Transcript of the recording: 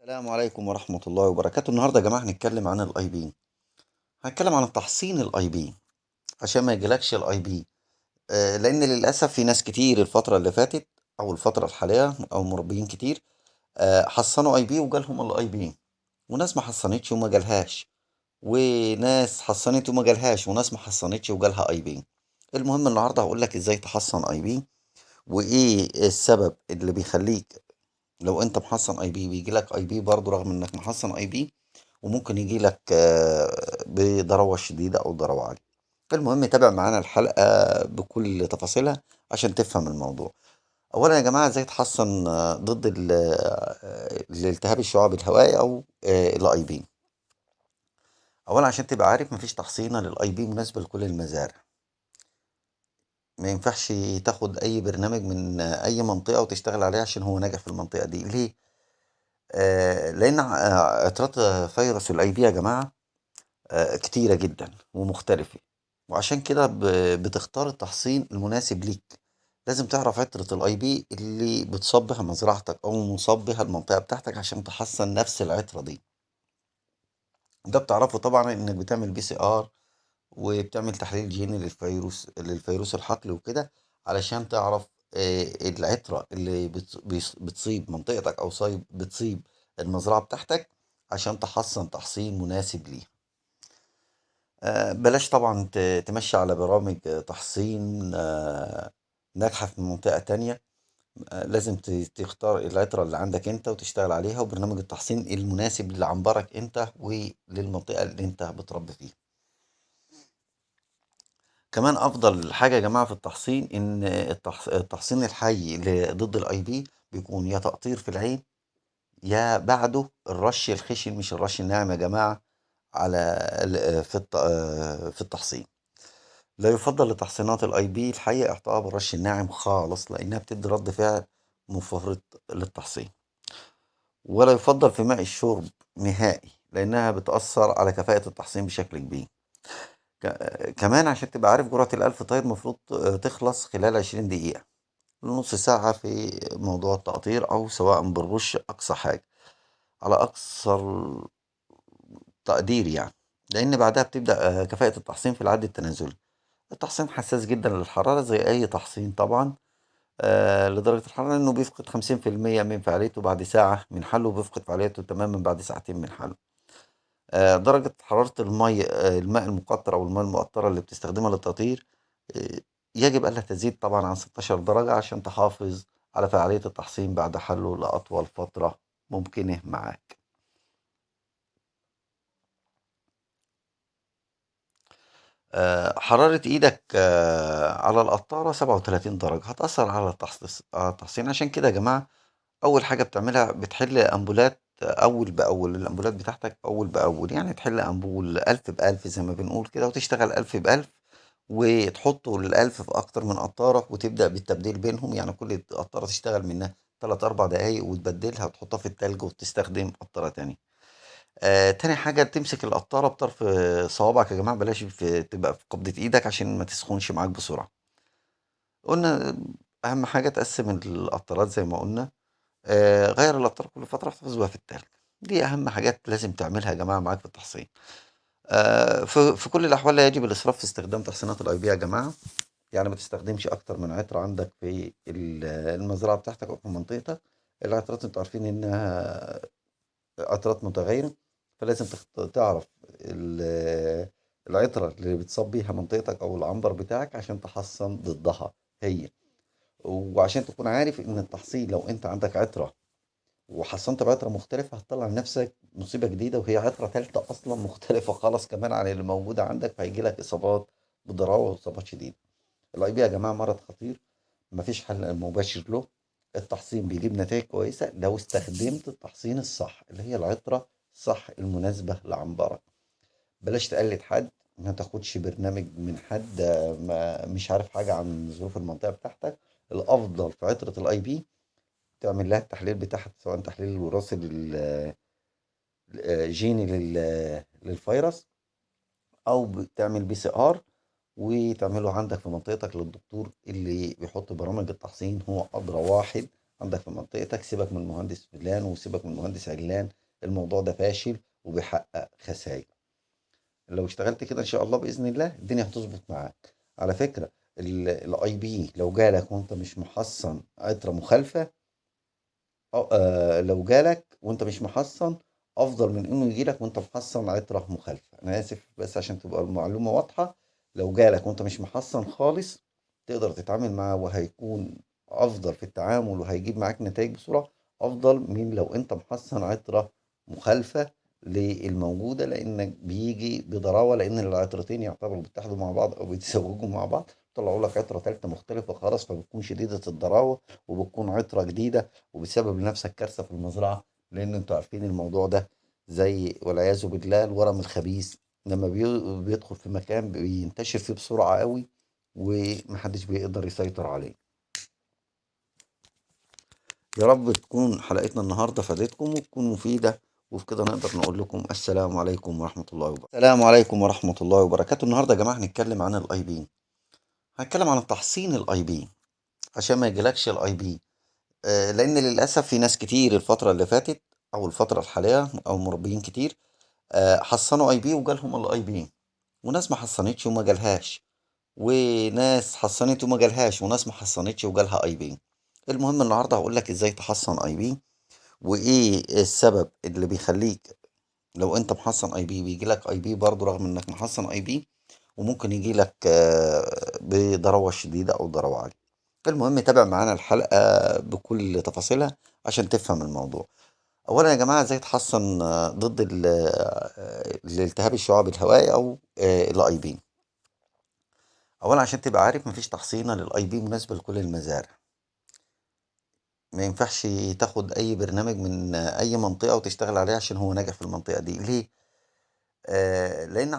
السلام عليكم ورحمة الله وبركاته. النهاردة يا جماعة هنتكلم عن ال IB، هنتكلم عن التحصين ال IB عشان ما يجيلكش ال IB، لان للاسف في ناس كتير الفترة اللي فاتت او الفترة الحالية او مربيين كتير حصنوا IB وجالهم ال IB، وناس ما حصنتش وما جالهاش، وناس حصنت وما جالهاش، وناس ما حصنتش وجالها IB. المهم النهارده هقول لك ازاي تحصن IB، وايه السبب اللي بيخليك لو انت محصن IB بيجي لك IB برضه رغم انك محصن IB، وممكن يجي لك بضراوه شديدة او ضراوه عالية. المهم تابع معانا الحلقة بكل تفاصيلها عشان تفهم الموضوع. اولا يا جماعة ازاي تحصن ضد الالتهاب الشعب الهوائي او ال IB. اولا عشان تبقى عارف مفيش تحصينه لل IB مناسبة لكل المزارع، ما ينفعش تاخد اي برنامج من اي منطقة وتشتغل عليه عشان هو ناجح في المنطقة دي. ليه؟ لان عترات فيروس ال IB يا جماعة كتيرة جدا ومختلفة، وعشان كده بتختار التحصين المناسب ليك. لازم تعرف عترة ال IB اللي بتصاب بها مزرعتك او مصاب بها المنطقة بتاعتك عشان تحصن نفس العترة دي. ده بتعرفه طبعا انك بتعمل PCR وبتعمل تحليل جيني للفيروس الحقلي وكده، علشان تعرف العترة اللي بتصيب منطقتك او بتصيب المزرعة بتاعتك عشان تحصن تحصين مناسب ليها. بلاش طبعا تمشي على برامج تحصين ناجحة في منطقة تانية. لازم تختار العترة اللي عندك انت وتشتغل عليها، وبرنامج التحصين المناسب لعنبرك انت وللمنطقة اللي انت بتربي فيها. كمان افضل حاجة يا جماعة في التحصين ان التحصين الحي ضد ال IB بيكون يا تقطير في العين يا بعده الرش الخشن، مش الرش الناعم يا جماعة، في التحصين. لا يفضل لتحصينات ال IB الحقيقة اعطائها بالرش الناعم خالص، لانها بتدي رد فعل مفرط للتحصين. ولا يفضل في ماء الشرب نهائي، لانها بتأثر على كفاءة التحصين بشكل كبير. كمان عشان تبقى عارف جرعة الألف طير المفروض تخلص خلال 20 دقيقة لنص ساعة في موضوع التقطير، أو سواء بالرش أقصى حاجة على أقصى تقدير يعني، لأن بعدها بتبدأ كفاءة التحصين في العد التنازلي. التحصين حساس جدا للحرارة زي أي تحصين طبعا، لدرجة الحرارة إنه بيفقد 50% من فعاليته بعد ساعة من حله، وبيفقد فعاليته تماما بعد ساعتين من حله. درجة حرارة الماء المقطر أو الماء المقطرة اللي بتستخدمها للتقطير، يجب ألا تزيد طبعا عن 16 درجة عشان تحافظ على فعالية التحصين بعد حله لأطول فترة ممكنة معاك. حرارة إيدك على القطارة 37 درجة هتأثر على التحصين. عشان كده يا جماعة أول حاجة بتعملها بتحل أمبولات أول بأول، الأمبولات بتاعتك أول بأول، يعني تحل أمبول 1000 ب1000 زي ما بنقول كده، وتشتغل 1000 ب1000، وتحطه لل1000 في أكتر من قطارة، وتبدأ بالتبديل بينهم. يعني كل قطارة تشتغل منها 3-4 دقايق وتبدلها وتحطها في التلج وتستخدم قطارة تانية. تاني حاجة تمسك القطارة بطرف صوابعك يا جماعة، بلاش تبقى في قبضة ايدك عشان ما تسخنش معاك بسرعة. قلنا أهم حاجة تقسم القطارات زي ما قلنا. غير القطارة كل فترة واحتفظ بيها في التلج. دي أهم حاجات لازم تعملها يا جماعة معاك في التحصين. في كل الأحوال لا يجب الإسراف في استخدام تحصينات ال IB يا جماعة، يعني ما تستخدمش أكتر من عطر عندك في المزرعة بتاعتك أو في منطقتك. العطرات انتوا عارفين إنها عطرات متغيرة، فلازم تعرف العطرة اللي بتصاب بيها منطقتك أو العنبر بتاعك عشان تحصن ضدها هي. وعشان تكون عارف إن التحصين لو أنت عندك عطرة وحصنت بعطرة مختلفة هتطلع لنفسك مصيبة جديدة، وهي عطرة تالتة أصلا مختلفة خالص كمان عن اللي موجودة عندك، فهيجي لك إصابات بضراوة وإصابات شديدة. ال IB يا جماعة مرض خطير مفيش حل مباشر له. التحصين بيجيب نتائج كويسة لو استخدمت التحصين الصح اللي هي العطرة الصح المناسبة لعنبرك. بلاش تقلد حد، ما تاخدش برنامج من حد ما مش عارف حاجة عن ظروف المنطقة بتاعتك. الأفضل في عطرة ال IB تعمل لها التحليل بتاعها، سواء تحليل الوراثي جيني للفيروس، أو بتعمل PCR وتعمله عندك في منطقتك للدكتور اللي بيحط برامج التحصين، هو أدرى واحد عندك في منطقتك. سيبك من مهندس فلان وسيبك من مهندس علان، الموضوع ده فاشل وبيحقق خسائر. لو اشتغلت كده ان شاء الله باذن الله الدنيا هتظبط معاك. على فكرة ال IB لو جالك وانت مش محصن عطره مخالفة، لو جالك وانت مش محصن افضل من انه يجيلك وانت محصن عطره مخالفة. انا اسف بس عشان تبقى المعلومة واضحة، لو جالك وانت مش محصن خالص تقدر تتعامل معاه وهيكون افضل في التعامل وهيجيب معاك نتائج بسرعة، افضل من لو انت محصن عطره مخالفة للموجوده، لانك بيجي بضراوه، لان العطرتين يعتبروا بيتحدوا مع بعض او بيتزوجوا مع بعض، طلعوا لك عطره ثالثة مختلفة خالص، فبتكون شديدة الضراوه وبتكون عطره جديدة وبتسبب لنفسك كارثة في المزرعة. لان انتوا عارفين الموضوع ده زي والعياذ بالله الورم الخبيث لما بيدخل في مكان بينتشر فيه بسرعة قوي ومحدش بيقدر يسيطر عليه. يا رب تكون حلقتنا النهارده فادتكم وتكون مفيدة، وفي كده نقدر نقول لكم السلام عليكم ورحمة الله وبركاته. السلام عليكم ورحمة الله وبركاته. النهارده يا جماعة هنتكلم عن ال IB، هنتكلم عن تحصين ال IB عشان ما يجيلكش ال IB، لان للاسف في ناس كتير الفترة اللي فاتت او الفترة الحالية او مربيين كتير حصنوا IB وجالهم ال IB، وناس ما حصنتش وما جالهاش، وناس حصنت وما جالهاش، وناس ما حصنتش وجالها IB. المهم النهارده هقول لك ازاي تحصن IB، وايه السبب اللي بيخليك لو انت محصن IB بيجي لك IB برضه رغم انك محصن IB، وممكن يجي لك بضراوه شديدة او ضراوه عالية. المهم تابع معانا الحلقة بكل تفاصيلها عشان تفهم الموضوع. اولا يا جماعة ازاي تحصن ضد الالتهاب الشعابي الهوائي او ال IB. اولا عشان تبقى عارف مفيش تحصينه لل IB مناسبة لكل المزارع، ما ينفعش تاخد اي برنامج من اي منطقة وتشتغل عليه عشان هو ناجح في المنطقة دي. ليه؟ لان